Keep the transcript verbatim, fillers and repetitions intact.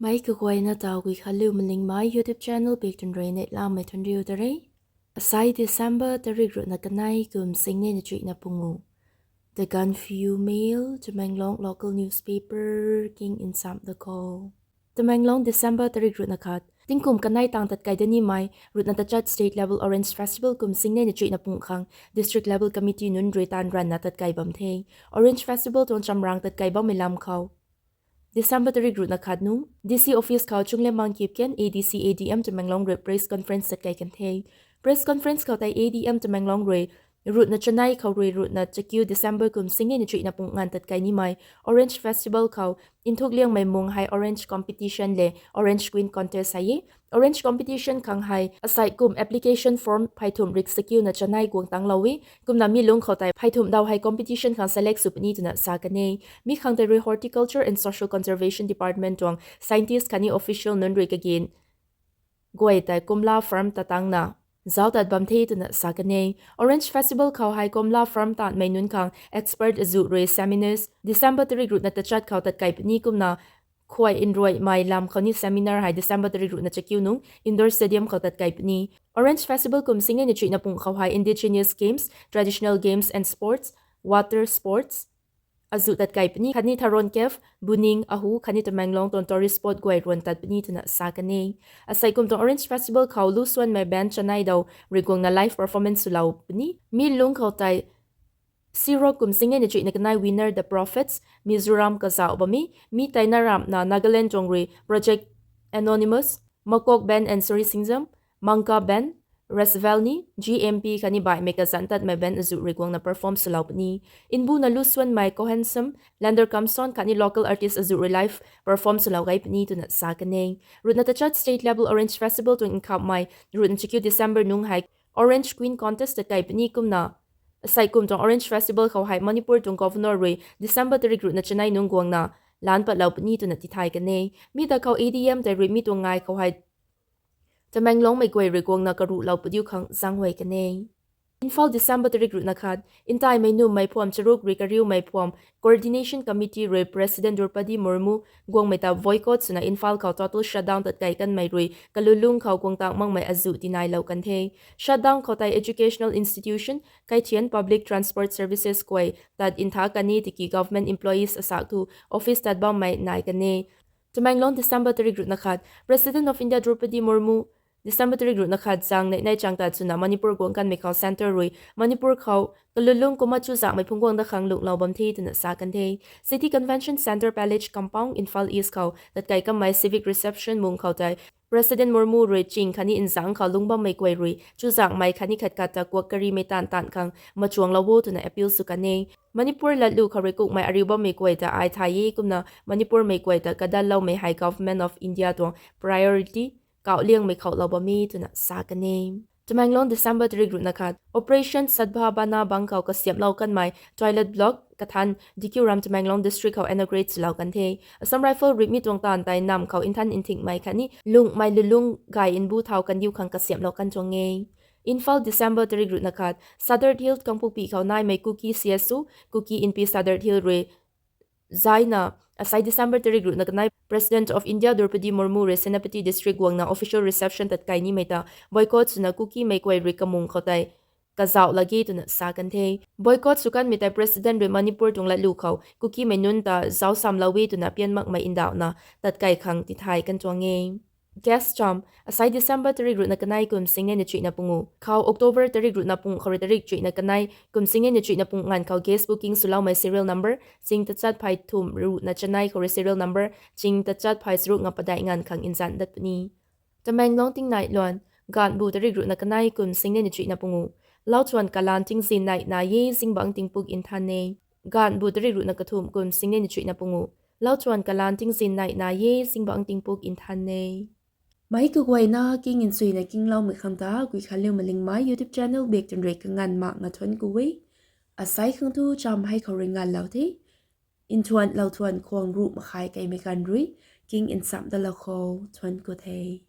Meic kaguayna ta Guikhanliu Malingmei YouTube channel bik tun rui neihlamei thuanriu ta re. Asai December tarik ruhna kanei kum singnei na chuihna pungu. The Gaanphiu Mail, Tamenglong local newspaper, king nsam da khou. Tamenglong, December tarik ruhna khat. Tingkum kanei tang tatkei da nimei ruhna tachat state level Orange Festival kum singnei na chuihna pung khang district level committee nunc rui taanv ranvna tatkei bam the. Orange Festival tuang chamrang tatkei bammei lam khou December tarik ruhna khat nung D C office khou Chunglemmang Kipgen, A D C, A D M Tamenglong rui press conference tatkei kan the. Press conference khou tei A D M Tamenglong rui ruhna chanei khou rui ruhna chakiu December kum singnei na chuihna pung nganv tatkei nimei Orange Festival khou nthuk liangmei mung hei orange competition le Orange Queen Contest hei e. Orange competition khang hei asai kum application form pheythumh rik chakiuna chanei guang tanglou e. Kumna mi lungc khou tei pheythumh daw hei competition khang select sw puni twna sa kan e. Mi khang tei rui Horticulture and Social Conservation Department tuang scientist khatni official nunc rui kagen guay tei komla farm ta tangna zauc tat bam the twna sa kan e. Orange Festival khou hei komla farm taanmei nunc khang expert azuh rui seminars December tarik ruhna tachat khou tatkei puni. Kumna khuay nruaimei lam khou ni seminar hei December tarik ruhna chakiu nung indoor stadium khou tatkei puni. Orange Festival kum singnei na chuihna pung khou hei indigenous games, traditional games and sports, water sports azuh tatkei puni khatni Tharon Cave, Buning, Ahu khatni Tamenglong tuang tourist spot guay ruan tat puni twna sa kan e. Asai kum tuang Orange Festival khou lu suanmei band chanei daw rui guangna live performance swlou puni. Mi lungc khou tei Sirok kum singnei na chuihna kanei winner The Prophets, Mizoram kazauh bam e. Mi tei na ramhna Nagaland tuang rui Project Anonymous, Makok Band and Suri Singzam, Mangka Band, Rasvalni, G M P khatni baihmei kazanc tatmei band azuh rui guangna perform swlou puni. Nbuna lu suanmei Kohensam, Lander Kamson khatni local artist azuh rui live perform swlou gei puni twna sa kan e. Ruhna tachat state level Orange Festival tuang nkhamhmei ruhna chakiu December nung hei Orange Queen Contest tatkei puni. Kumna asai kum tuang Orange Festival khou hei Manipur tuang Governor rui December tarik ruhna chanei nung guangna laanc patlou puni twna tithay kan e. Mi da khou A D M tei rui mi tuang ngai khou hei Tamenglongmei guay rui guangna karuhlou padiu khang zaenghuay kan e. Imphal, December tarik ruhna khat. Ntaimei nummei phuam charuk rui kariumei phuam Coordination Committee rui President Droupadi Murmu guangmei ta boycott swna Imphal khou total shutdown tatkei kanmei rui kalulung khou guang tang makmei azuh tinailou kan the. Shutdown khou tei educational institution, kaithian public transport services guay tat ntha kan e tiki government employees asak thu office tat bammei nai kan e. Tamenglong, December tarik ruhna khat. President of India Droupadi Murmu December tarik ruhna khat zang neih nai chang tat swna Manipur guang kanmei khou centre rui Manipur khou kalulung kumna chuzaenghmei phungc guang dat khang lunglou bam the twna sa kan the. City Convention Centre Palace Compound, Imphal East khou tatkei kanmei civic reception mung khou tei President Murmu rui ching khatni nzangc khou lungc bammei guay rui chuzaenghmei khatni khat khat ta kuak karimei taanv taanv khang machuanglou o twna appeal sw kan e. Manipur latlu khou rui kukmei ariu bammei guay ta ai thay e, kumna Manipurmei guay ta kadatloumei hei Government of India tuang priority kauh liangmei khou lou bam e twna sa kan e. Tamenglong, December tarik ruhna khat. Operation Sadbhavana bang khou kasiamhlou kanmei toilet block kathan Dikiuram, Tamenglong District khou inaugurate swlou kan the. Assam Rifle rui mi tuang taanv tei namv khou nthan nthingmei khatni lunghmei lulung gay nbu thau kandiu khang kasiamhlou kan tuang e. Imphal, December tarik ruhna khat. Sadar Hills, Kangpokpi khou naimei Kuki C S O, Kuki Inpi Sadar Hills rui zaina asai December tarik ruhna kanei President of India Droupadi Murmu rui Senapati District guangna official reception tatkei nimei ta boycott swna Kukimei guay rui kamung khou tei kazauh lak ge twna sa kan the. Boycott sw kanmei tei President rui Manipur tuang latlu khou Kukimei nunc ta zauc samlou e twna pian makmei ndauhna tatkei khang tithay kan tuang e. Guest cham, asai December tarik ruhna kanei kum singnei na chuihna pungu khou October tarik ruhna pung khou rui tarik chuihna kanei kum singnei na chuihna pung nganv khou guest booking swloumei serial number ching tachat phay thumh ruhna chanei khou rui serial number ching tachat phay charuk nga padeih nganv khang nzan dat puni. Tamenglong tingnai luan, Ganhbu tarik ruhna kanei kum singnei na chuihna pungu. Lauchuan kalan tingzin nai na e, zingbangc tingpuk nthan e. Ganhbu tarik ruhna kathumh kum singnei na chuihna pungu. Lauchuan kalan tingzin nai na e, zingbangc tingpuk nthan e. Meic kaguayna king nchuina kingloumei khang ta Guikhanliu Malingmei YouTube channel bik tun rui kanganv makna thuanc ku e. Asai khang tu cham hei khou rui nganvlou the. Nthuanlou thuan khwang ruh makhai keimei ganv rui king nsam dalou khou thuanc ku the.